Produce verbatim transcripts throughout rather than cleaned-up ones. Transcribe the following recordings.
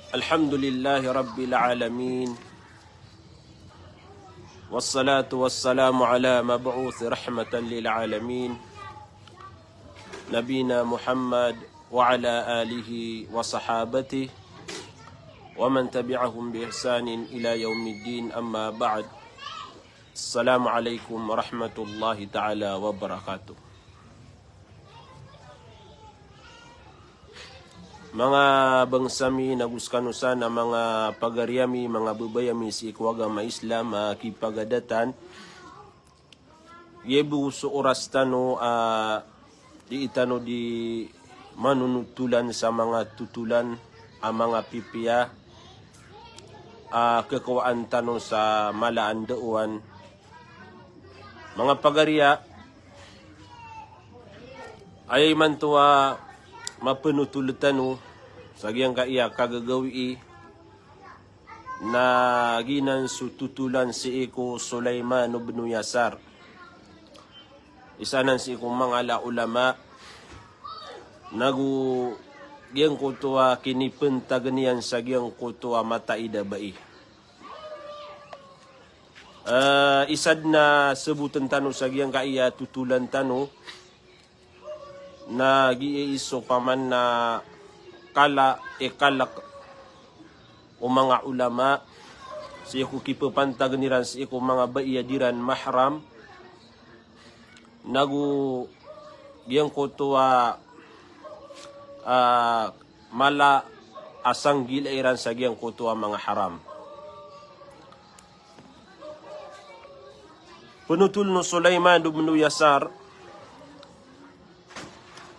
الحمد لله رب العالمين. والصلاة والسلام على مبعوث رحمة للعالمين. نبينا محمد وعلى آله وصحابته ومن تبعهم بإحسان إلى يوم الدين. أما بعد. السلام عليكم ورحمة الله تعالى وبركاته. Manga bangsa mi nago skano san a manga pagari ami, manga babay ami sii ko agama Islam a kipagadatan. Giya bo so oras tano a dii tano di manonotolan sa manga totolan a manga pipiya a kakowaan tano sa mala a ndaowan. Manga pagari a, aya imanto a mapenotol tano sa giyangkaya kagagawii na giyanan so totolan sii ko Sulaiman ibn Yasar. Isa nan sii ko manga ala ulama, nago giyangkoto a kinipentagan iyan sa giyangkoto a mataid a bai. Eh, isa den a seboten tano sa giyangkaya totolan tano, na giya iso paman na kala, ikalek o manga ulama sii ko kipepantagan iran sii ko manga bai a di ran mahram, nago giyangkoto a, ah, mala a sanggila iran sa giyangkoto a manga haram. Penotol o Sulaiman ibn Yasar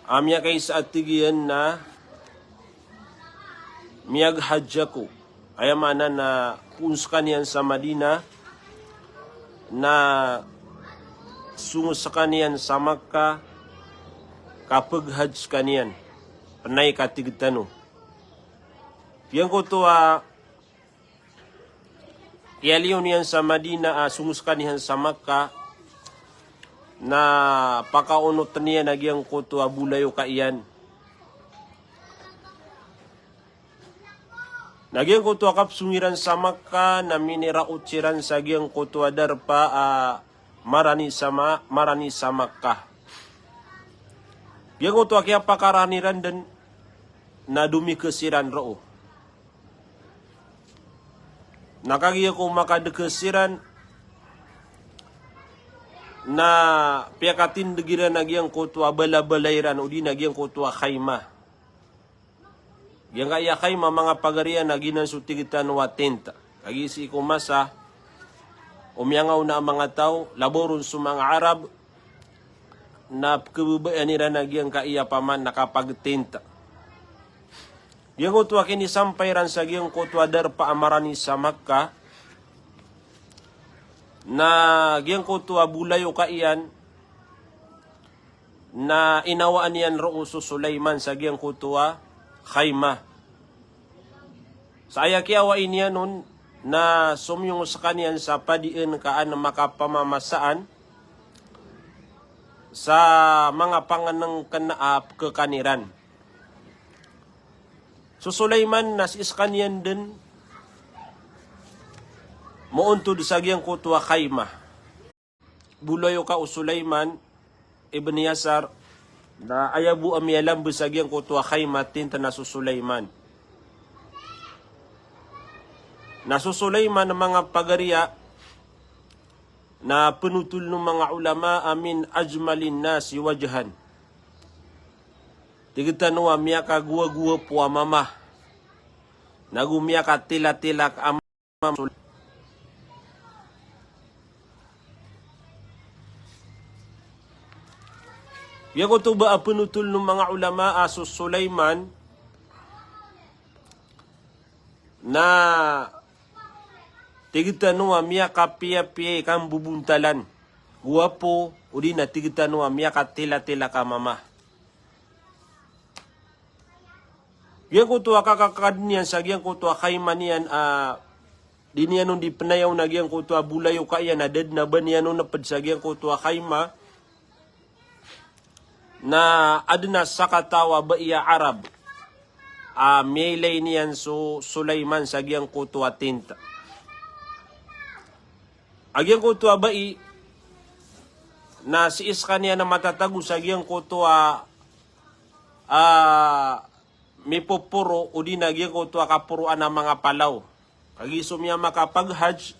a miyakaisa a tig iyan na miyaghajj ako. Aya maana na poon sekaniyan sa Madina, na songo sekaniyan sa Makkah, ka peghajj sekaniyan. Penay ka tig tano. Giyangkoto a iyaliyo niyan sa Madina a songo sekaniyan sa Makkah, na pakaonoten iyan a giyangkoto a bolayoka iyan. Na giyangkoto a kapesong iran sa Makkah, na miniraot siran sa giyangkoto a darpa a marani sa Ma-, marani sa Makkah. Giyangkoto a kiyapakarani ran den, na domikes iran roo. Na kagiya ko makadekes iran, na piyakatindeg iran a giyangkoto a balabala iran, odi na giyangkoto a khaymah. Giyangkaya khaymah, manga pagari a, na giyanan so tig tano a tenta. Kagiya sii ko masa o miyangaona a manga taw, labaw ron so manga Arab, na pekebebaan iran a giyangkaya paman na kapagtenta. Giyangkoto a kinisampay iran sa giyangkoto a darpa a marani sa Makkah, na giyangkoto a bolayoka iyan, na inawaan iyan roo so Sulaiman sa giyangkoto a khaymah. Sa aya kiyawai niyan on, na somiyong sekaniyan sa padian ka an makapamamasaan sa manga pangenengken a pekekan iran. So Sulaiman na sii sekaniyan den moontod sa giyangkoto a khaymah. Bolayoka o Sulaiman ibn Yasar, na aya bo a miyalambes sa giyangkoto a khaymah, tenta na so Sulaiman. Na so Sulaiman, manga pagari a, na penotol o manga ulama a min ajmalin nasi wajhan. Tig tano a miyakagowagowapo a mama, nago miyakatilatilak a mama. Giyangkoto ba a penotol o manga ulama a so Sulaiman, na tig tano a miyakapiyapiya i kambobontalan, gowapo, odi na tig tano a miyakatilatilak a mama. Giyangkoto a kakakad niyan sa giyangkoto a khaymah niyan a di niyan on di penayaw na giyangkoto a bolayoka iyan a da den a ba niyan on eped sa giyangkoto a khaymah, na aden a sakataw a bai a Arab a miyailay niyan so Sulaiman sa giyangkoto a tent. A giyangkoto a bai na sii skaniyan na matatago sa giyangkoto a, a, mipoporo odi na giyangkoto a kaporoan a manga palaw. Kagiya so miyamakapag-hajj,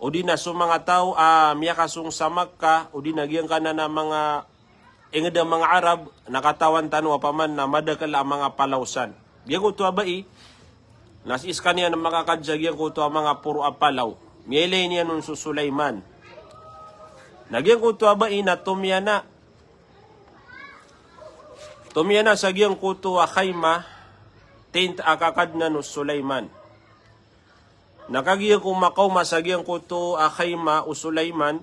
odi na so manga taw a miyakasong sa Makkah, odi na giyangkanan a manga ingd a manga Arab, na katawan tano a paman na madakel a manga palaw san. Giyangkoto a bai, na sii skaniyan na makakad sa giyangkoto a manga poro a palaw. Miyailay niyan on so Sulaiman. Na giyangkoto a bai na tomiyana. Tomiyana sa giyangkoto a khaymah, tent a kakadnan o Sulaiman. Na kagiya ko makaoma sa giyangkoto a khaymah o Sulaiman,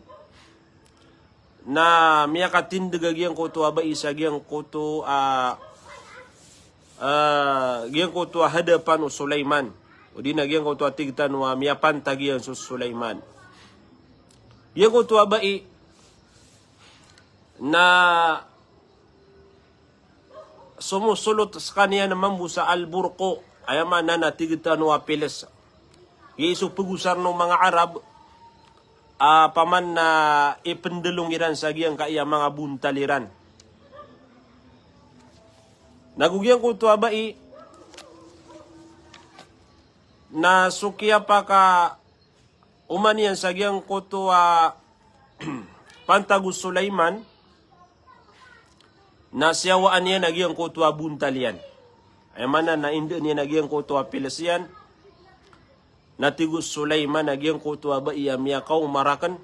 na miyakatindeg a giyangkoto a bai sa giyangkoto a, a, giyangkoto a hadapan o Sulaiman. Odi na giyangkoto a tig tano a miyapantag iyan so Sulaiman. Giyangkoto a bai na somosolot skaniyan mambo sa alburqo, aya maana na tig tano a piles. Giya so pegosaren o manga Arab a paman na ipendalong iran sa giyangkaya manga bontal iran. Na go giyangkoto a bai na so kiyapakaoma niyan sa giyangkoto a pantag o Sulaiman, na siyawaan iyan a giyangkoto a bontal iyan. Aya maana na indaan iyan a giyangkoto a piles iyan. Na tig o Sulaiman a giyangkoto a bai a miyakaoma raken,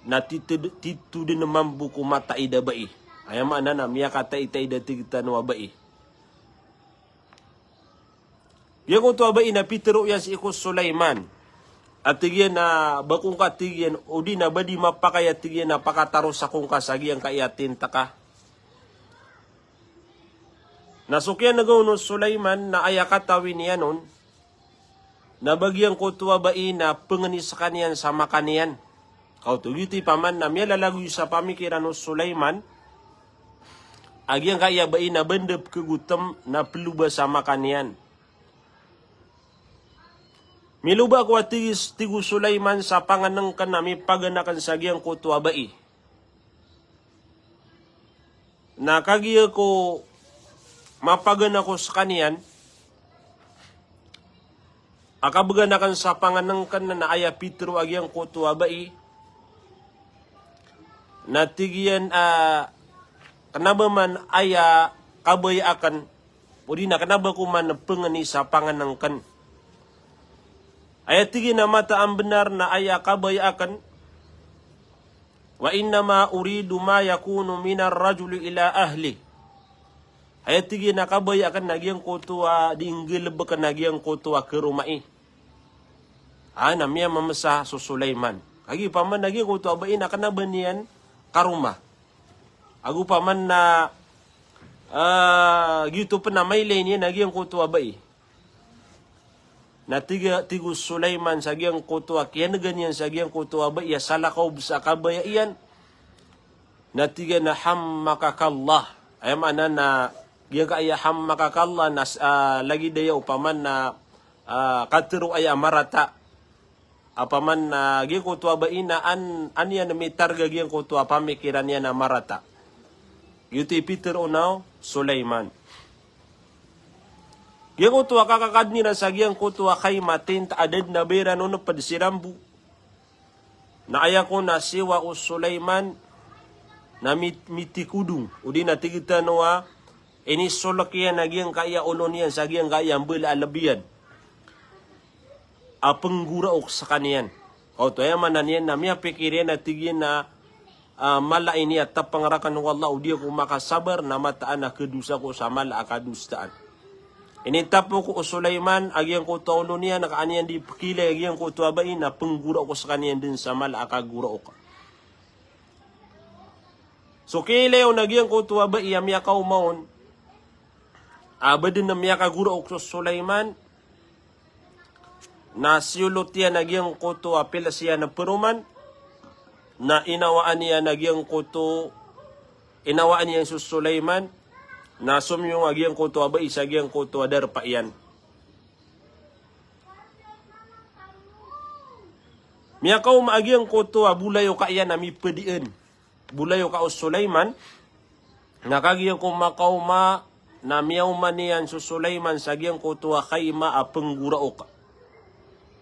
na titod-, titoden mambo ko mataid a bai. Aya maana na miyakataitaid a tig tano a bai. Giyangkoto a bai na pitero iyan sii ko Sulaiman. A tig iyan a ba ko ngka, tig iyan, odi na ba di mapakay, a tig iyan, a pakataros ako ngka sa giyangkaya tent ka. Na so kiyanegaw o Sulaiman na aya katawi niyan on, na ba giyangkoto a bai na pengeni skaniyan sa makan iyan. Kaoto, giyoto i paman na miyalalagoy sa pamikiran o Sulaiman a giyangkaya bai na ba ndap kegotem na peloba sa makan iyan. Miloba ako, a tig, tig o Sulaiman, sa pangenengken a mipaganaken sa giyangkoto a bai. Na kagiya ko mapaganako skaniyan a kabeganaken sa pangenengken na aya pitero a giyangkoto a bai, na tig iyan a kena ba man aya kabaya aken, odi na kena ba ko man pengeni sa pangenengken. Aya tig iyan a mataan benar na aya kabaya aken, wa innama uridu ma yakunu minar rajuli ila ahli. Aya tig iyan a kabaya aken na giyangkoto a di nggalebeken a giyangkoto a karomai. A, na miyamamesa so Sulaiman. Kagiya paman na giyangkoto a bai na kena ba niyan karoma. Ago paman na, ah, giyoto pen a mailay niyan a giyangkoto a bai. Na tig, tig o Sulaiman sa giyangkoto a kiyanegan iyan sa giyangkoto a bai a salakaw bes a kabaya iyan. Na tig iyan a hammakakallah. Aya maana na giyangkaya hammakakallah na, ah, lagid aya o paman na, ah, katero aya a marata. A paman na giyangkoto a bai na an, an iyan mitarga giyangkoto a pamikiran iyan a marata. Giyoto i pitero o Sulaiman. Giyangkoto a kakakadn iran sa giyangkoto a khaymah, tent, a da den a ba iran on ped siran bo. Na aya kon a siyowa o Sulaiman na mit-, mitikodong. Odi na tig tano a inisolek iyan a giyangkaya olo niyan sa giyangkaya mbala a lebiyan a penggoraok sekaniyan. Oto, aya maana niyan na miyapikir iyan a tig iyan a, ah, mala ini a tapang raken o Allah, o di ako makasabar na mataan a kadosa ako sa mala a kadosaan. Initapok o Sulaiman a giyangkoto a olo niyan, ka an iyan di pekilay a giyangkoto a bai na penggoraok sekaniyan den sa mala a kagoraok. So kiilay on a giyangkoto a bai a miyakaoma on a ba den a miyakagoraok so Sulaiman, na siyolot iyan a giyangkoto a piles iyan a peroman, na inawaan iyan a giyangkoto, inawaan iyan so Sulaiman, Na somiyong a giyangkoto a bai sa giyangkoto a darpa iyan. Miyakaoma a giyangkoto a bolayoka iyan a mipedian. Bolayoka o Sulaiman. Na kagiya ko makaoma na miyaoma niyan so Sulaiman sa giyangkoto a khaima a penggoraok.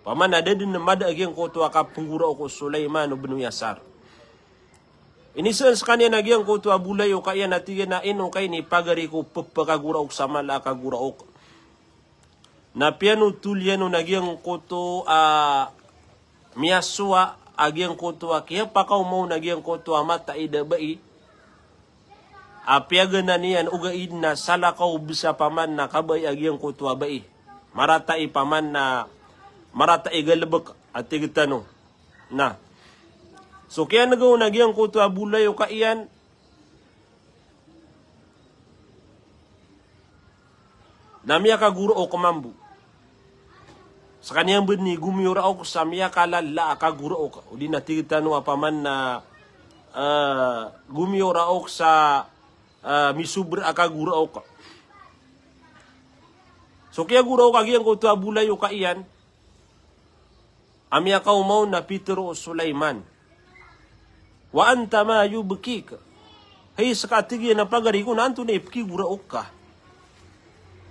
Paman a da den mada a giyangkoto a kapenggoraok o Sulaiman o Bnu Yasar. Inisaan sekaniyan a giyangkoto a bolayoka iyan a tig iyan a ino ka ini pagari ko pepakagoraok sa mala a kagoraok. Na piyanotol iyan on a giyangkoto a miyasowa a giyangkoto a kiyapakaoma on a giyangkoto a mataid a bai. A piyaganan iyan ogaid na salakaw bes a paman na kabai a giyangkoto a bai. Marata i paman na marata i galebek a tig tano. Na so kiyanega on a giyangkoto a bolayoka iyan na miyakagoraok mambo. Sekaniyan bo ini gomiyoraok sa miyakalala a kagoraok. O di na tig tano a paman na, eh, gomiyoraok sa, eh, misober a kagoraok. So kiyagoraok a giyangkoto a bolayoka iyan. A miyakaoma on na pitero o Sulaiman. Wa anta ma yubkik. Hay seka, tig iyan, a pagari ko, na antonaa i pekigoraok ka?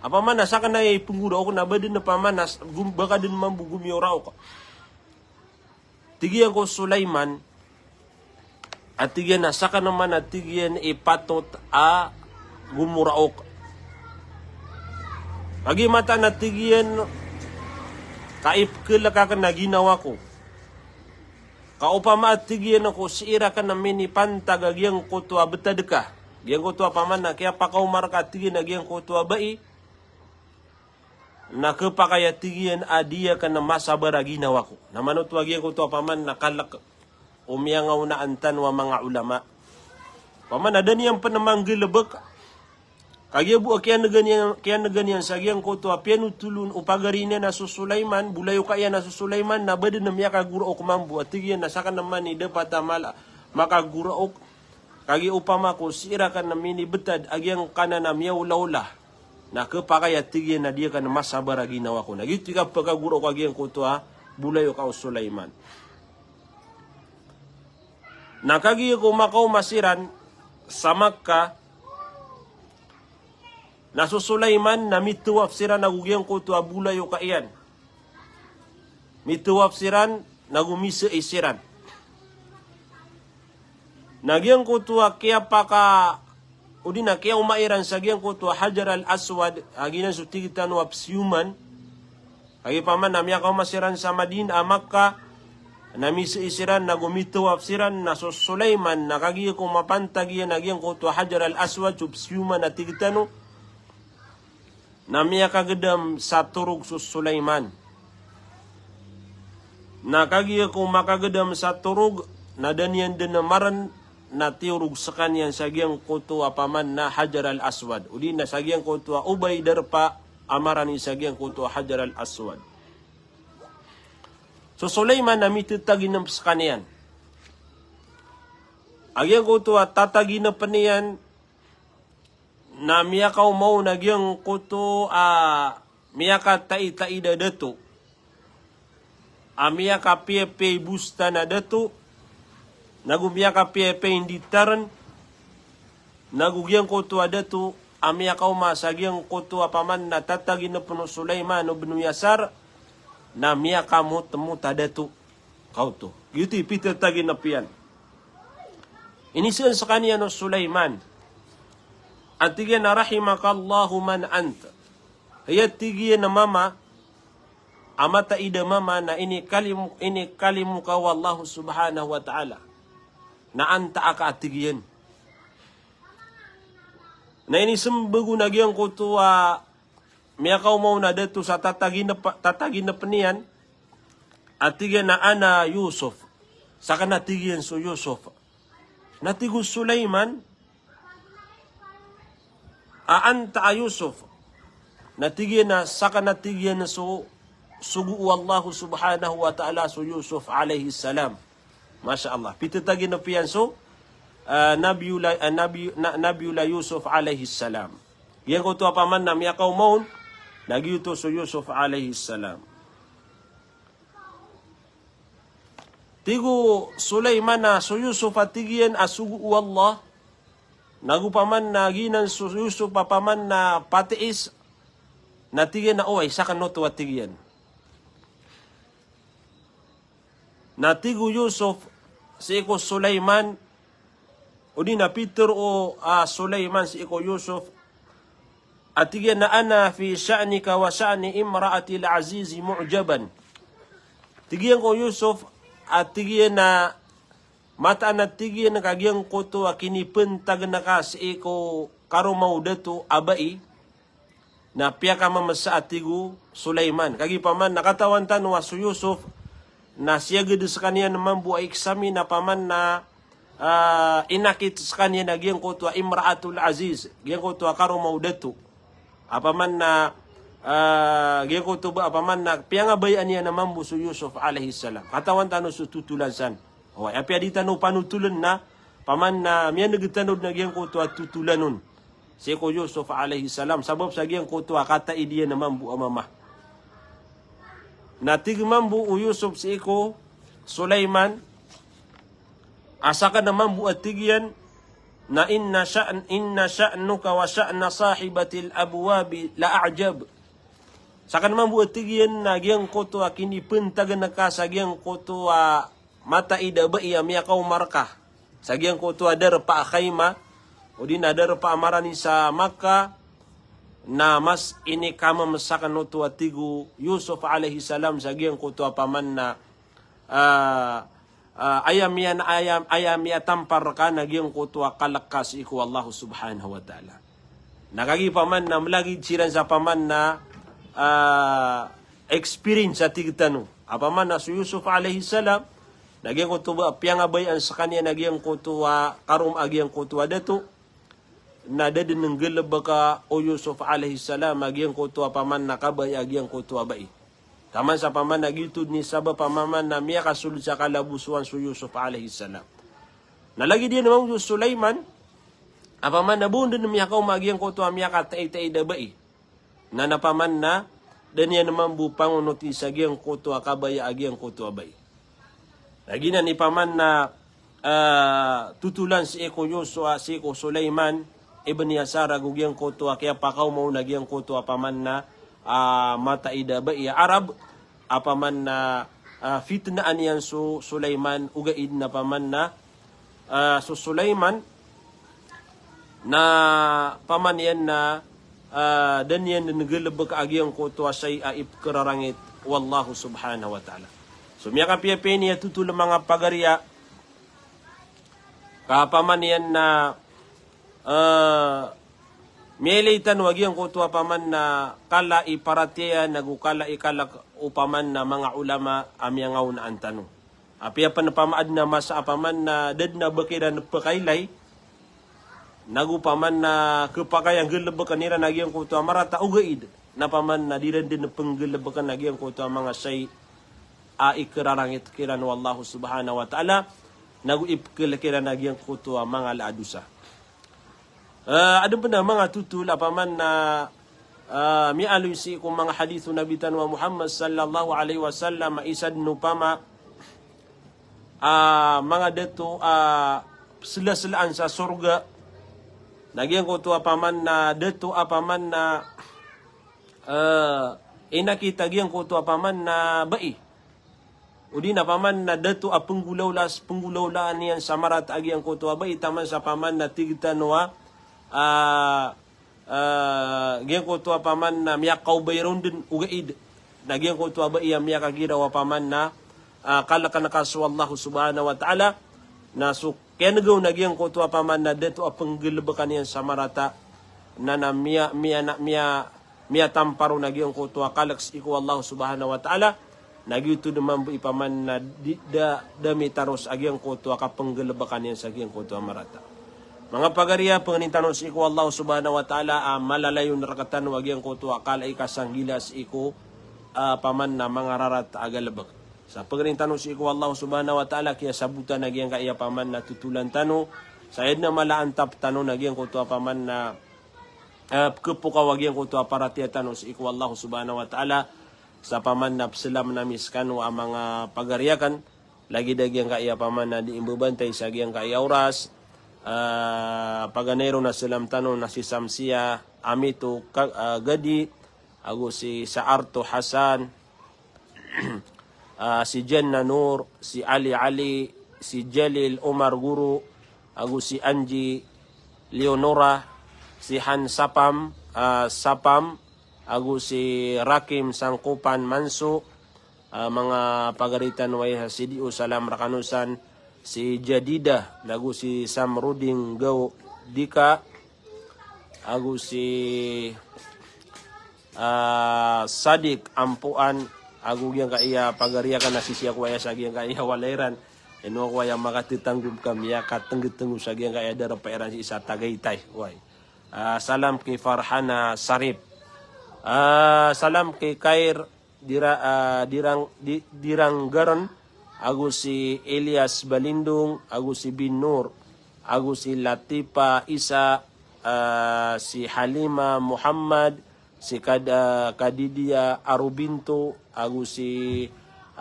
A paman a saken a aya i penggoraok na ba den a paman a s-, gom-, ba ka den mambo gomiyoraok. Tig iyan ko Sulaiman, a tig iyan a saken man a tig iyan i patot a gomoraok. Kagiya mataan a tig iyan ka ipekelek aken a ginawa ko. Ka opama a tig iyan ko sii raken minipantag a giyangkoto a betad ka. Giyangkoto a paman a kiyapakaoma reka a tig iyan a giyangkoto a bai. Na kepakay a tig iyan a di aken masabar a ginawa ko. Na manoto a giyangkoto a paman na kalek o miyangaonaan tano a manga ulama. Paman a da niyan pen manggalebek. Kagiya bo a kiyanega niyan, kiyanega niyan sa giyangkoto a piyanotol on o pagari niyan a so Sulaiman, bolayoka iyan a so Sulaiman, na ba den a miyakagoraok mambo a tig iyan a saken man i dapat a mala a makagoraok. Kagiya opama ko sii raken minibetad a giyangkanan a miyaolaola. Na kepakay a tig iyan a di aken masabar a ginawa ko. Na giyoto i kapakagoraok a giyangkoto a bolayoka o Sulaiman. Na kagiya ko makaoma siran sa Makkah, na so Sulaiman na mitawaf siran ago giyangkoto a bolayoka iyan. Mitawaf siran, na go misai siran. Na giyangkoto a kiyapaka, o di na kiyaoma iran sa giyangkoto a Hajar al-Aswad, a giyanan so tig tano a pesiyoman. Kagiya paman na miyakaoma siran sa Madin-, a Makkah, na misai siran, na go mitawaf siran, na so Sulaiman, na kagiya ko mapantag iyan a giyangkoto a Hajar al-Aswad, so pesiyoman a tig tano. Na miyakagedam sa torog so Sulaiman. Na kagiya ko makagedam sa torog, na da niyan den maren na tiyorog sekaniyan sa giyangkoto a paman na Hajar al-Aswad. O di na sa giyangkoto a obay darpa a marani sa giyangkoto a Hajar al-Aswad. So Sulaiman na mitataginep sekaniyan. A giyangkoto a tataginapen iyan, na miyakaoma on a giyangkoto a miyakataitaid a dato, a miyakapiyapiya i bostan a dato, na go miyakipiyapiya i nditaren, na go giyangkoto a dato a miyakaoma sa giyangkoto a paman na tataginapen o Sulaiman o Bnu Yasar, na miyakamotmot a dato. Kaoto. Giyoto i pitataginep iyan. Inisaan sekaniyan o Sulaiman a tig iyan a rahimakallahu man ant. Hay a tig iyan a mama, a mataid a mama na inikalimo, inikalimo ka o Allah subhanahu wa ta'ala. Na anta aka a tig iyan. Na inisembag on a giyangkoto a miyakaoma on a dato sa tataginep, tataginapen iyan, a tig iyan a ana Yusuf. Saken a tig iyan so Yusuf. Na tig o Sulaiman a anta a Yusuf. Na tig iyan a saken a tig iyan so sogo o Allah subhanahu wa ta'ala so Yusuf alayhis salam. Masha Allah. Pitataginep iyan so, ah, Nabiyullah, ah, Nabi, na, Nabiyullah Yusuf alayhis salam. Giyangkoto a paman na miyakaoma on, na giyoto so Yusuf alayhis salam. Tig o Sulaiman a so Yusuf a tig iyan a sogo o Allah, nago paman na giyanan so Yusuf a paman na patiis, na tig iyan a oway, sakn oto a tig iyan. Na tig o Yusuf sii ko Sulaiman, odi na pitharo o, ah, Sulaiman sii ko Yusuf, a tig iyan a ana fi sha'nika wa sha'ni imra'atil azizi mu'jaban. Tig iyan ko Yusuf, a tig iyan a mataan a tig iyan ka giyangkoto a kinipntagn ka sii ko karoma o dato a bai, na piyakamamasa a tig o Sulaiman. Kagiya paman na katawan tano a so Yusuf, na siyagad skaniyan mambo a iksamin a paman na, ah, inakit skaniyan a giyangkoto a imra'atul aziz, giyangkoto a karoma o dato. A paman na, ah, giyangkoto ba a paman na piyangabayaan iyan a mambo so Yusuf alayhis salam. Katawan tano so totolan san. Oway, apiya di tano panotoln na paman na miyan'g tano dn a giyangkoto a totolan on sii ko Yusuf alayhis salam, sabap sa giyangkoto a kataid iyan a mambo a mama. Na tig mambo o Yusuf sii ko Sulaiman, a sakn a mambo a tig iyan, na inna sha'n-, inna sha'naka wa sha'na sahibatil abwabi la a'jab. Sakn mambo a tig iyan na giyangkoto a kinipntagn ka sa giyangkoto a mataid a bai a miyakaoma rka sa giyangkoto a darpa a khayma, odi na darpa a marani sa Makkah, na mas inikamamasa sakn oto a tig o Yusuf alayhis salam sa giyangkoto a paman na, ah, ah, aya miyan-, aya, aya miyatampar rka na giyangkoto a kalk ka sii ko Allah subhanahu wa ta'ala. Na kagiya paman na mlagid siran sa paman na, ah, experience a tig tano. A paman na so Yusuf alayhis salam, na giyangkoto ba piyangabayaan skaniyan a giyangkoto a karoma a giyangkoto a dato, na da dn nggalbka o Yusuf alayhis salam a giyangkoto a paman na kabaya a giyangkoto a bai. Taman sa paman na giyoto dn i sabap a paman na miyakasold sa kalabosowan so Yusuf alayhis salam. Na lagid iyan mambo so Sulaiman, a paman na ba on dn miyakaoma a giyangkoto a miyakataitaid a bai. Na, na paman na da niyan mambo pangonoti sa giyangkoto a kabaya a giyangkoto a bai. Na giyanan i paman na, ah, totolan sii ko Yusuf, sii ko Sulaiman ibn Yasar ago giyangkoto a kiyapakaoma on a giyangkoto a paman na, ah, mataid a bai a Arab, a paman na, ah, fitnaan iyan so Sulaiman, ogaid na paman na, ah, so Sulaiman, na paman iyan na, ah, da niyan dn nggalbka a giyangkoto a shayi a ipkhararangit o Allah subhanahu wa ta'ala. So miyakapiyapiya ini a totol a manga pagariya, ka paman iyan na, ah, miyailay tano a giyangkoto a paman na kala i paratiyaya ago kala i kalk o paman na manga ulama a miyangaonaan tano. Apiya pn paman na masa a paman na da dn a ba kiran pkailay, nago paman na khapakay a nggalbkn iran a giyangkoto a marata, ogaid na paman na di ran dn pnggalbkn a giyangkoto a manga shayi a ikhararangit kiran o Allah subhanahu wa ta'ala, nago ipkhl kiran a giyangkoto a manga ala a dosa. Ah, adn pn a manga totol a paman na, ah, miyaaloy sii ko manga hadith o Nabi tano a Muhammad sallallahu alayhi wasallam, a isa dn opama, ah, manga dato, ah, slaslaan sa sorga, na giyangkoto a paman na dato a paman na, ah, inakit a giyangkoto a paman na bai. Odi na paman na dato a pnggolawla, pnggolawlaan iyan sa marata a giyangkoto a bai, taman sa paman na tig tano a, ah, ah, giyangkoto a paman na miyakaobay ron dn, ogaid na giyangkoto a bai a miyakagiraw a paman na, ah, kalkn ka so Allah subhanahu wa ta'ala, na so kiyan'ga on a giyangkoto a paman na dato a pnggalbkan iyan sa marata, na, na miya, miya, na miya, miyatampar on a giyangkoto a kalk sii ko Allah subhanahu wa ta'ala, na giyoto dn mambo i paman na di, da, da mitaros a giyangkoto a kapnggalbkan iyan sa giyangkoto a marata. Manga pagariya, pangnin tano sii ko Allah subhanahu wa ta'ala a malalayon rktano a giyangkoto a kala i kasanggila sii ko, ah, paman na manga rarata a galbk. Sa pangnin tano sii ko Allah subhanahu wa ta'ala, kiyasabotan a giyangkaya paman na totolan tano, sa aya dn a mala a antap tano na giyangkoto a paman na eh, pkhapokaw a giyangkoto a paratiyaya tano sii ko Allah subhanahu wa ta'ala, sa paman na pslamn ami skano a manga pagari akn, lagid a giyangkaya paman na di mbabantay sa giyangkaya oras, eh, paganay ron a slam tano na si Samsia Amito Ka-, eh, Gadi, ago si Saarto Hasan, ah, si Janna Nur, si Ali Ali, si Jalil Omar Guro, ago si Angie Leonora, si Han Sapam, ah, Sapam, ago si Rakim Sangkopan Manso, ah, manga pagari tano aya sa Sidio, salam rakano san, si Jadida, ago si Samrudin Gaw Dika, ago si, ah, Sadik Ampoan, ago giyangkaya pagari akn a sisii ako aya sa giyangkaya walay ran. Ino ako aya makatetanggob ka miyakatnggetnggo sa giyangkaya darpa iran sii sa Tagaytay. Way. Ah, salam ki Farhana Sarip. Ah, salam ki Kair Dira-, ah, Dirang-, Di-, Diranggaran, ago si Elias Balindong, ago si Bin Nur, ago si Latifa Isa, ah, si Halima Muhammad, si Kad-, ah, Kadidia Arubinto, ago si,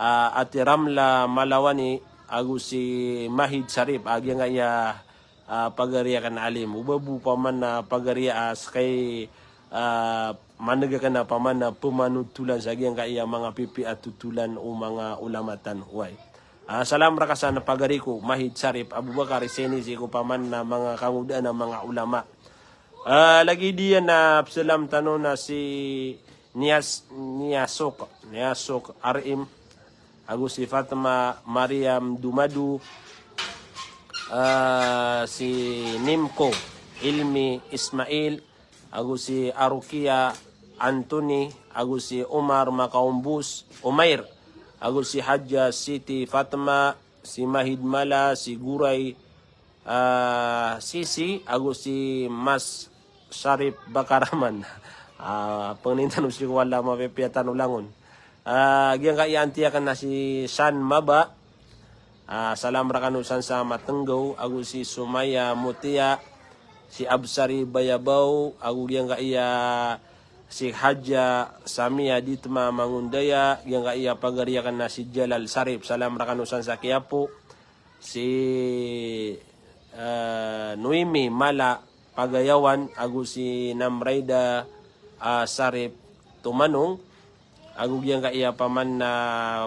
ah, Ate Ramla Malawani, ago si Mahid Sarip, ah, giyangkaya ah, pagari akn a alim. O ba bo paman na pagari a ska i, ah, maneg akn a paman na pmanotolan sa giyangkaya manga pipiya a totolan o manga ulama tano. Way. Ah, salam raka san pagari ko, Mahid Sarip Abubakar Iseni, sii ko paman na manga kangodaan a manga ulama. Ah, lagid iyan na psalam tano na si Nias-, Niasok, Niasok R M, ago si Fatma Mariam Dumadu, ah, si Nimko Ilmi Ismail, ago si Arukia Anthony, ago si Omar Makaumbos Umair, ago si Hadja Siti Fatma, si Mahid Mala, si Guray, ah, Sisi, ago si Mas Sharif Bakaraman. Ah, pangnin tano sii ko Allah a mapipiya tano langon. Ah, giyangkaya anti akn na si San Maba. Ah, salam rakano san sa Matenggaw, ago si Sumaya Mutia, si Absari Bayabaw, ago giyangkaya si Hadja Samia Ditma Mangundaya, giyangkaya pagari akn na si Jalal Sharif. Salam rakano san sa Quiapo. Si, eh, Noemi Mala Pagayawan, ago si Namraida, ah, Sarip Tumanong, ago giyangkaya paman na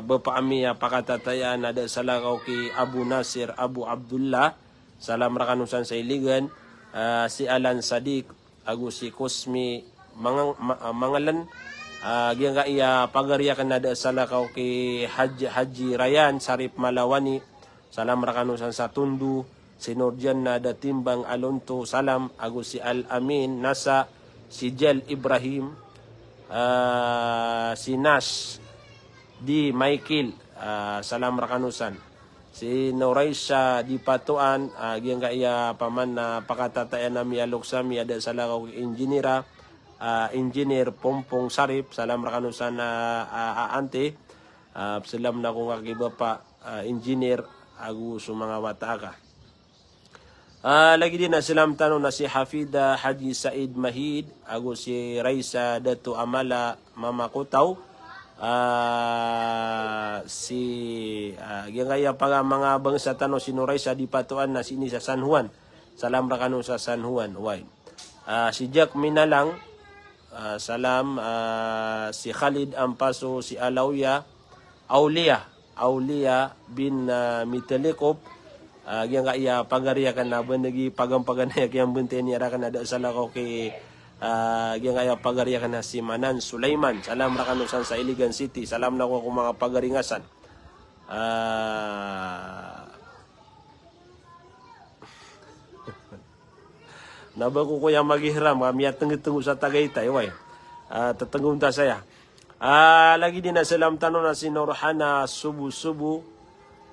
bapa ami a pakatatayaan a da salakaw ki Abu Nasir Abu Abdullah, salam rakano san sa Iligan, ah, si Alan Sadiq, ago si Cosme Mangang-, Ma-, Mangalen, ah, giyangkaya pagari akn a da salakaw ki Haj-, Haji Rayan Sarip Malawani, salam rakano san sa Tondo, si Nurjanna Datimbang Alonto, salam, ago si Al Amin Nasa, si Jal Ibrahim, ah, si Nas di Michael, ah, salam rakano san. Si Noraisa di Patoan, ah, giyangkaya paman na pakatatayaan ami a loks ami a da salakaw ki Engineer, ah, Engineer Pompong Sarip, salam rakano san, ah, ah, ah, ante. Ah, psalam na ko nga ki bapa, ah, Engineer, ago so manga wata aka. Ah, lagid iyan a salam tano na si Hafida Haji Said Mahid, ago si Raisa Dato Amala Mama Kotaw, ah, si, ah, giyangkaya paga manga bangsa tano si Noraisa di Patoan na sii sa San Juan. Salam rakano sa San Juan, way. Ah, si Jack Minalang, ah, salam, ah, si Khalid Ampaso, si Alawia, Aulia, Aulia bin, ah, Mitelikop, ah, giyangkaya pagari akn a banegi pagampaganay a kiyambantay niyan rakn a da salakaw ki, ah, giyangkaya pagari akn a si Manan Sulaiman. Salam rakano san sa Iligan City. Salam na ko ko manga pagari ngasan. Ah, Na ba ko koya magihram, ka miyatenggetenggo sa Tagaytay, way. Ah, tetenggon ta saya. Ah, lagid iyan a salam tano na si Norhana Subu-Subu,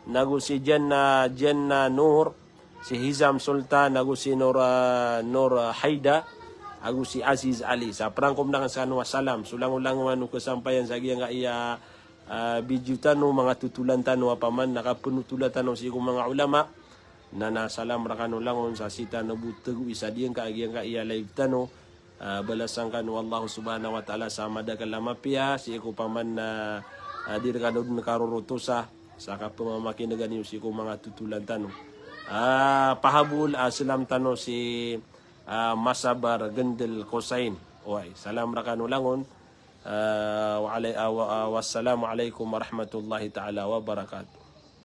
nago si Janna, Janna Nur, si Hizam Sultan, nago si Nur, ah, Nur Haida, ago si Aziz Ali. Sa prangkom na kan sa kano a salam, so langolangon o kasampayan sa giyangkaya, ah, video tano, manga totolan tano, a paman na kapenotolan tano sii ko manga ulama. Na, na salam rakano langon sa sii tano bo tegowi sa giyangka, giyangkaya live tano. Ah, balasan kano o Allah subhanahu wa ta'ala sa madakel a mapiya, sii ko paman na, ah, di rekano den karorotosa sa kapemamakinegan iyo sii ko manga totolan tano. Ah, pahabol a selam tano si, ah, Masabar Gendel Kosain. Oway, salam rekano langon. Ah, wa alay-, ah, wa-, ah, wassalamu alaikum warahmatullahi ta'ala wabarakatuh.